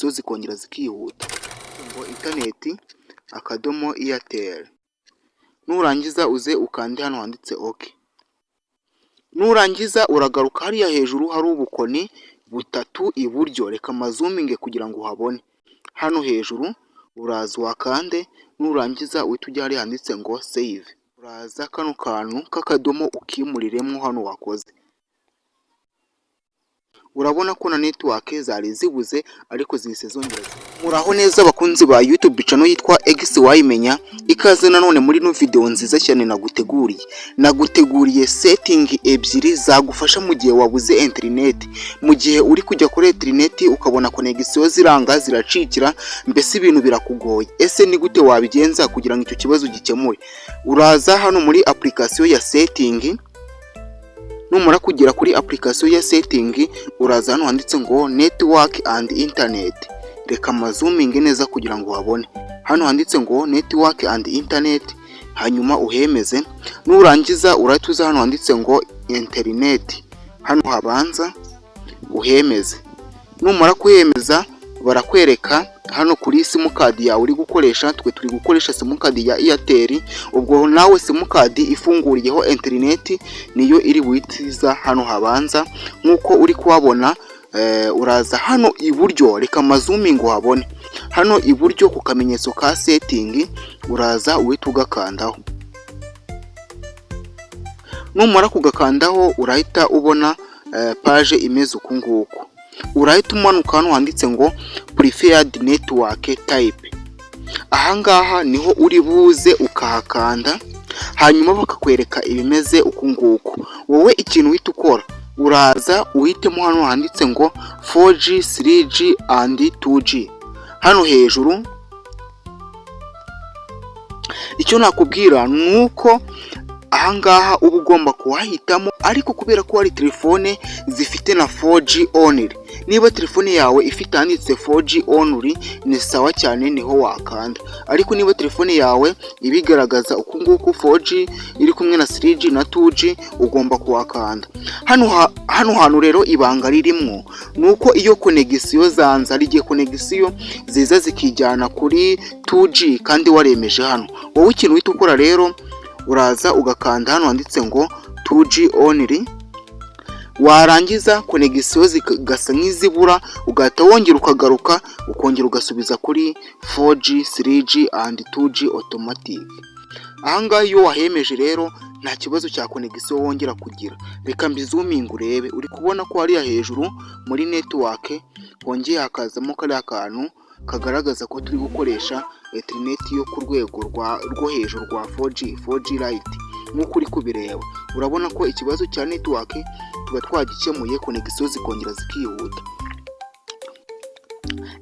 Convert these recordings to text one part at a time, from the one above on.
Zikongera zikihuta ngo internet akadomo Airtel. Nurangiza uze ukande hano handitse OK. Nurangiza uragaruka hariya hejuru hari ubukoni butatu iburyo. Reka mazoominge kugira ngo uhabone. Hano hejuru uraza uhakande, nurangiza uhite ujya hariya handitse ngo save. Uraza kano kantu k'akadomo ukimuriremo hano wakoze. Urabona ko na network zari zibuze, ariko zihise zongera. Muraho neza abakunzi ba YouTube channel yitwa X wayimenya. Ikaze nanone muri ino video nziza cyane naguteguriye. Naguteguriye setting ebyiri zagufasha mu gihe wabuze internet, mu gihe uri kujya kuri internet ukabona connection ziranga, ziracikira, mbese ibintu birakugoye. Ese ni gute wabigenza kugira ngo icyo kibazo gikemure? Uraza hano muri application ya setting. Numara kugera kuri application ya setting, uraza hano handitse ngo network and internet. Reka mazoominge neza kugira ngo uhabone. Hano handitse ngo network and internet, hanyuma uhemeze. Nurangiza urahita uza hano handitse ngo internet, hano habanza uhemeze. Numara kuhemeza, barakwereka hano kuri simukadi yawe uri gukoresha. Twe turi gukoresha simukadi ya Airtel. Ubwo nawe simukadi ifunguriyeho internet niyo iri buhitiza hano habanza nk'uko uri kuhabona. Uraza hano iburyo, reka mazoominge uhabone. Hano iburyo ku kamenyetso ka setting, uraza uhita ugakandaho. Numara kugakandaho, urahita ubona page imeze uku nguku. Urahita umanuka hano handitse ngo preferred network type. Ahangaha niho uri buze ukahakanda, hanyuma bakakwereka ibimeze uku nguku. Wowe ikintu uhita ukora, uraza uhitemo hano handitse ngo 4G, 3G and 2G hano hejuru. Icyo nakubwira ni uko ahangaha uba ugomba kuhahitamo, ariko kubera ko hari telefone zifite na 4G only, niba telefone yawe ifite ahanditse 4G only ni sawa cyane, niho wakanda. Ariko niba telefone yawe ibigaragaza uku nguku, 4G iri kumwe na 3G na 2G, ugomba kuhakanda hano. Hano hantu rero ibanga ririmo ni uko iyo connection zanze, hari igihe connection ziza zikijyana kuri 2G kandi waremeje hano. Wowe ikintu uhita ukora rero, uraza ugakanda hano handitse ngo 2G only. Warangiza connection zigasa nk'izibura, ugahita wongera ukagaruka, ukongera ugasubiza kuri 4G, 3G and 2G automatic. Ahangaha iyo wahemeje rero, nta kibazo cya connection wongera kugira. Reka mbizoominge urebe. Uri kubona ko hariya hejuru muri network hongeye hakazamo kariya kantu kagaragaza ko turi gukoresha internet yo ku rwego rwo hejuru rwa 4G, 4G LTE. Nk'uko uri kubireba, urabona ko ikibazo cya network tuba twagikemuye, connection zikongera zikihuta.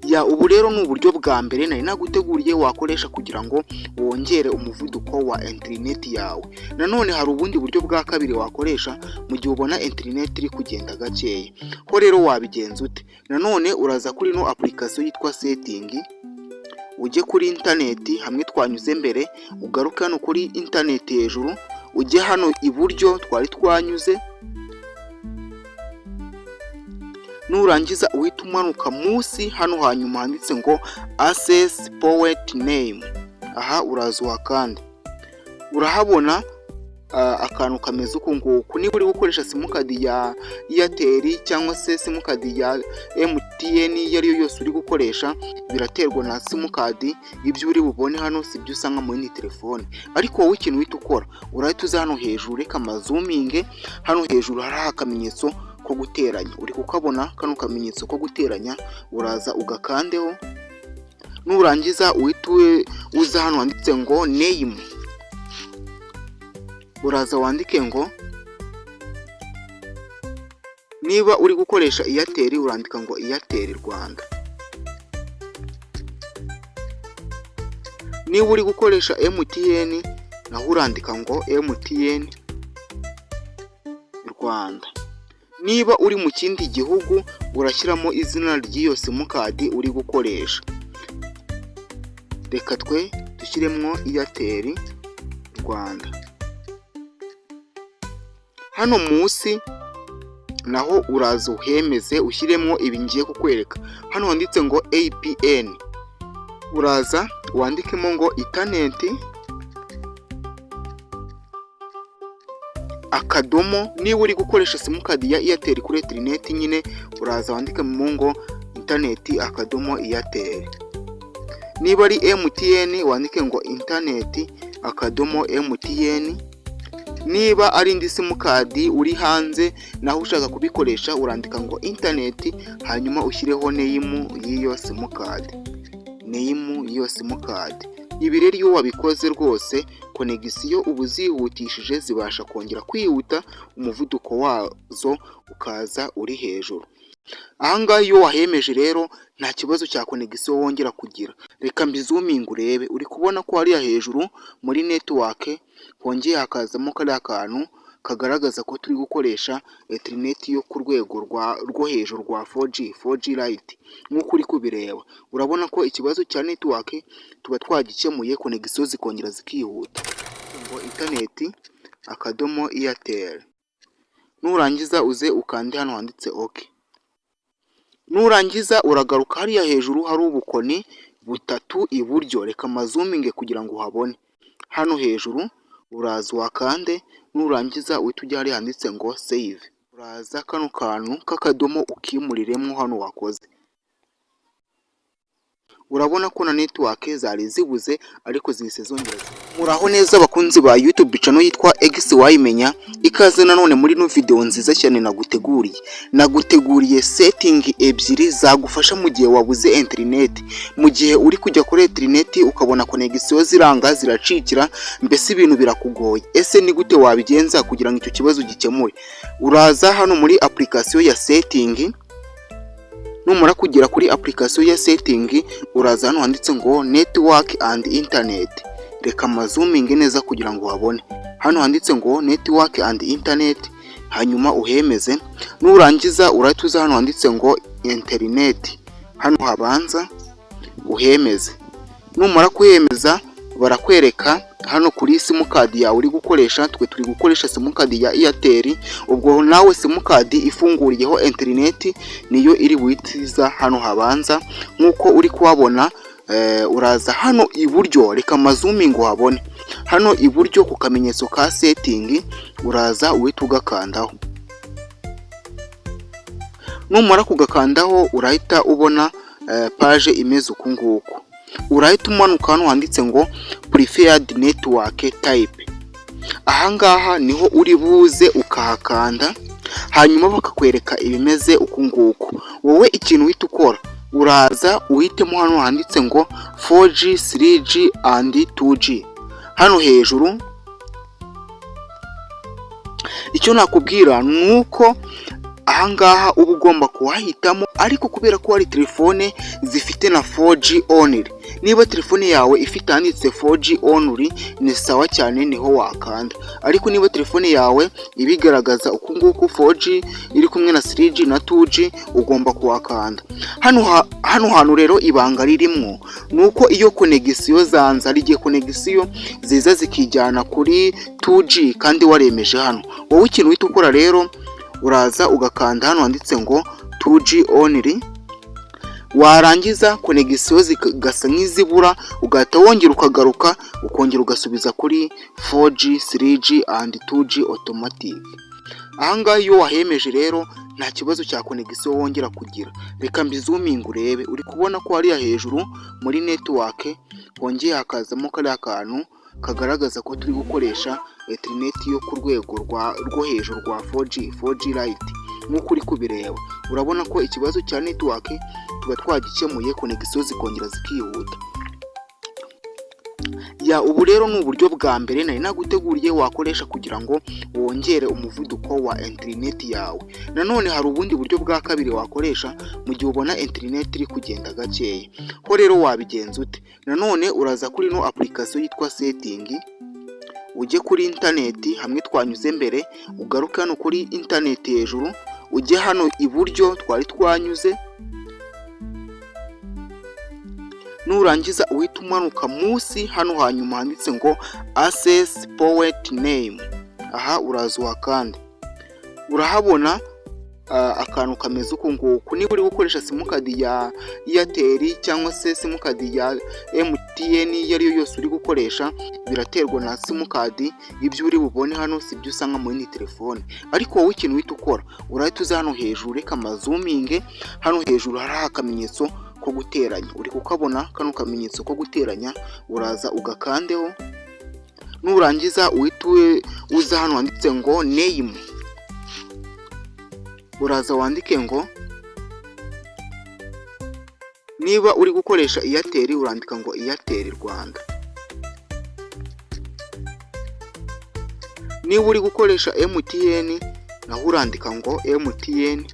Ya, ubu rero ni uburyo bwa mbere nari naguteguriye wakoresha kugira ngo wongere umuvuduko wa interineti yawe. Nanone hari ubundi buryo bwa kabiri wakoresha mu gihe ubona interineti iri kugenda gakeya. Ho rero wabigenza ute? Nanone uraza kuri ino application yitwa setting, ujye kuri interineti hamwe twanyuze mbere, ugaruke hano kuri interineti hejuru, ujye hano iburyo twari twanyuze. Nurangiza uhita umanuka munsi hano hanyuma handitse ngo access point name. Aha uraza uhakande, urahabona akantu kameze uku nguku. Niba uri gukoresha simukadi ya Airtel cyangwa se simukadi ya MTN, iyo ari yo yose uri gukoresha, biraterwa na simukadi. Ibyo uri bubone hano si byo usanga muri iyi telefone. Ariko wowe ikintu uhita ukora, urahita uza hano hejuru. Reka mazoominge. Hano hejuru hariho akamenyetso ko guteranya, uri kukabona? Kano kamenyetso ko guteranya uraza ugakandeho. Nurangiza uhita uza hano handitse ngo name. Uraza wandike ngo, niba uri gukoresha Airtel urandika ngo Airtel Rwanda, niba uri gukoresha MTN naho urandika ngo MTN Rwanda, niba uri mu kindi gihugu urashyiramo izina ry'iyo simukadi uri gukoresha. Reka twe dushyiremo Airtel Rwanda. Hano munsi Naho uraza uhemeze, ushyiremo ibi ngiye kukwereka. Hano handitse ngo APN, uraza wandikemo ngo internet akadomo. Niba uri gukoresha simukadi ya Airtel kuri interineti nyine, uraza wandikemo ngo internet akadomo Airtel. Niba ari MTN, wandike ngo internet akadomo MTN. Niba ari indi simukadi uri hanze naho ushaka kubikoresha, urandika ngo internet, hanyuma ushyireho name y'iyo simukadi, name y'iyo simukadi. Ibi rero iyo wabikoze rwose, connexion uba uzihutishije, zibasha kongera kwihuta, umuvuduko wazo ukaza uri hejuru. Ahangaha iyo wahemeje rero, nta kibazo cya connexion wongera kugira. Reka mbizoominge urebe. Uri kubona ko hariya hejuru muri network hongeye hakazamo kariya kantu kagaragaza ko turi gukoresha interineti yo ku rwego rwo hejuru rwa 4G, 4G LTE. Nk'uko uri kubireba, urabona ko ikibazo cya network tuba twagikemuye, connexion zikongera zikihuta. Ngo internet akadomo Airtel, nurangiza uze ukande hano handitse OK. Nurangiza uragaruka hariya hejuru hari ubukoni butatu iburyo. Reka mazoominge kugira ngo uhabone. Hano hejuru uraza uhakande, nurangiza uhite ujya hariya handitse ngo save. Uraza kano kantu k'akadomo ukimuriremo hano wakoze. Urabona ko na network zari zibuze, ariko zihise zongera. Muraho neza abakunzi ba YouTube channel yitwa X wayimenya. Ikaze nanone muri ino video nziza cyane naguteguriye. Naguteguriye setting ebyiri zagufasha mu gihe wabuze internet, mu gihe uri kujya kuri internet ukabona connexion ziranga, ziracikira, mbese ibintu birakugoye. Ese ni gute wabigenza kugira ngo icyo kibazo gikemure? Uraza hano muri application ya setting. Numara kugera kuri application ya setting, uraza hano handitse ngo network and internet. Reka mazoominge neza kugira ngo uhabone. Hano handitse ngo network and internet, hanyuma uhemeze. Nurangiza urahita uza hano handitse ngo internet, hano habanza, uhemeze. Numara kuhemeza, barakwereka hano kuri simukadi yawe uri gukoresha. Twe turi gukoresha simukadi ya Airtel, ubwo nawe simukadi ifunguriyeho interineti niyo iri buhitiza hano habanza nk'uko uri kuhabona. Uraza hano iburyo, reka mazoominge uhabone. Hano iburyo ku kamenyetso ka setting, uraza uhita ugakandaho. Numara kugakandaho, urahita ubona page imeze uku nguku. Urahita umanuka hano handitse ngo preferred network type. Ahangaha niho uri buze ukahakanda, hanyuma bakakwereka ibimeze uku nguku. Wowe ikintu uhita ukora, uraza uhitemo hano handitse ngo 4G, 3G and 2G hano hejuru. Icyo nakubwira ni uko ahangaha uba ugomba kuhahitamo, ariko kubera ko hari telefone zifite na 4G only, niba telefone yawe ifite ahanditse 4G only ni sawa cyane, niho wakanda. Ariko niba telefone yawe ibigaragaza uku nguku, 4G iri kumwe na 3G na 2G, ugomba kuhakanda hano. Hano hantu rero ibanga ririmo ni uko iyo connexion zanze, hari igihe connexion ziza zikijyana kuri 2G kandi waremeje hano. Wowe ikintu uhita ukora rero, uraza ugakanda hano handitse ngo 2G only. Warangiza connexion zigasa nk'izibura, ugahita wongera ukagaruka, ukongera ugasubiza kuri 4G, 3G and 2G automatic. Ahangaha iyo wahemeje rero, nta kibazo cya connexion wongera kugira. Reka mbizoominge urebe. Uri kubona ko hariya hejuru muri network hongeye hakazamo kariya kantu kagaragaza ko turi gukoresha interineti yo ku rwego rwo hejuru rwa 4G, 4G LTE. Nk'uko uri kubireba, urabona ko ikibazo cya network tuba twagikemuye, connexion zikongera zikihuta. Ya, ubu rero ni uburyo bwa mbere nari naguteguriye wakoresha kugira ngo wongere umuvuduko wa interineti yawe. Nanone hari ubundi buryo bwa kabiri wakoresha mu gihe ubona interineti iri kugenda gakeya. Ho rero wabigenza ute? Nanone uraza kuri ino application yitwa setting, ujye kuri interineti hamwe twanyuze mbere, ugaruke hano kuri interineti hejuru, ujye hano iburyo twari twanyuze. Nurangiza uhita umanuka munsi hano hanyuma handitse ngo access point name. Aha uraza uhakande, urahabona. akantu kameze uku nguku. Niba uri gukoresha simukadi ya Airtel cyangwa se simukadi ya MTN, iyo ari yo yose uri gukoresha, biraterwa na simukadi. Ibyo uri bubone hano si byo usanga mu yindi telefone. Ariko wowe ikintu uhita ukora, urahita uza hano hejuru. Reka mazoominge. Hano hejuru hari akamenyetso ko guteranya, uri kukabona? Kano kamenyetso ko guteranya uraza ugakandeho. Nurangiza uhite uza hano handitse ngo name. Uraza wandike ngo, niba uri gukoresha Airtel urandika ngo Airtel Rwanda. Niba uri gukoresha MTN naho urandika ngo MTN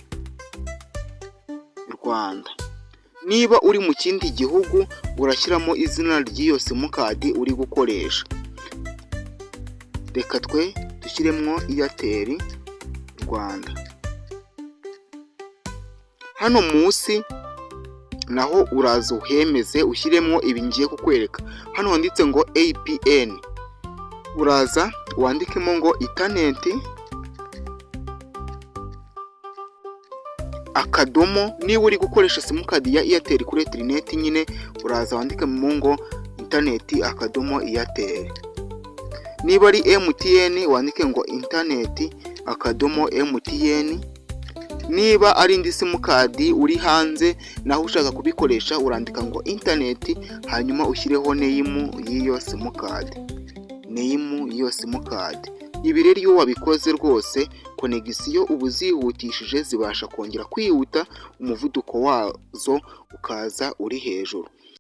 Rwanda. Niba uri mu kindi gihugu urashyiramo izina ry'iyo simukadi uri gukoresha. Reka twe dushyiremo Airtel Rwanda. Hano munsi naho uraza uhemeze, ushyiremo ibi ngiye kukwereka. Hano handitse ngo APN, uraza wandikemo ngo internet akadomo. Niba uri gukoresha simukadi ya Airtel kuri interineti nyine, uraza wandikemo ngo internet akadomo Airtel. Niba ari MTN wandike ngo internet akadomo MTN. Niba ari indi simukadi uri hanze naho ushaka kubikoresha, urandika ngo internet, hanyuma ushyireho name y'iyo simukadi, name y'iyo simukadi. Ibi rero iyo wabikoze rwose, connexion uba uzihutishije, zibasha kongera kwihuta, umuvuduko wazo ukaza uri hejuru.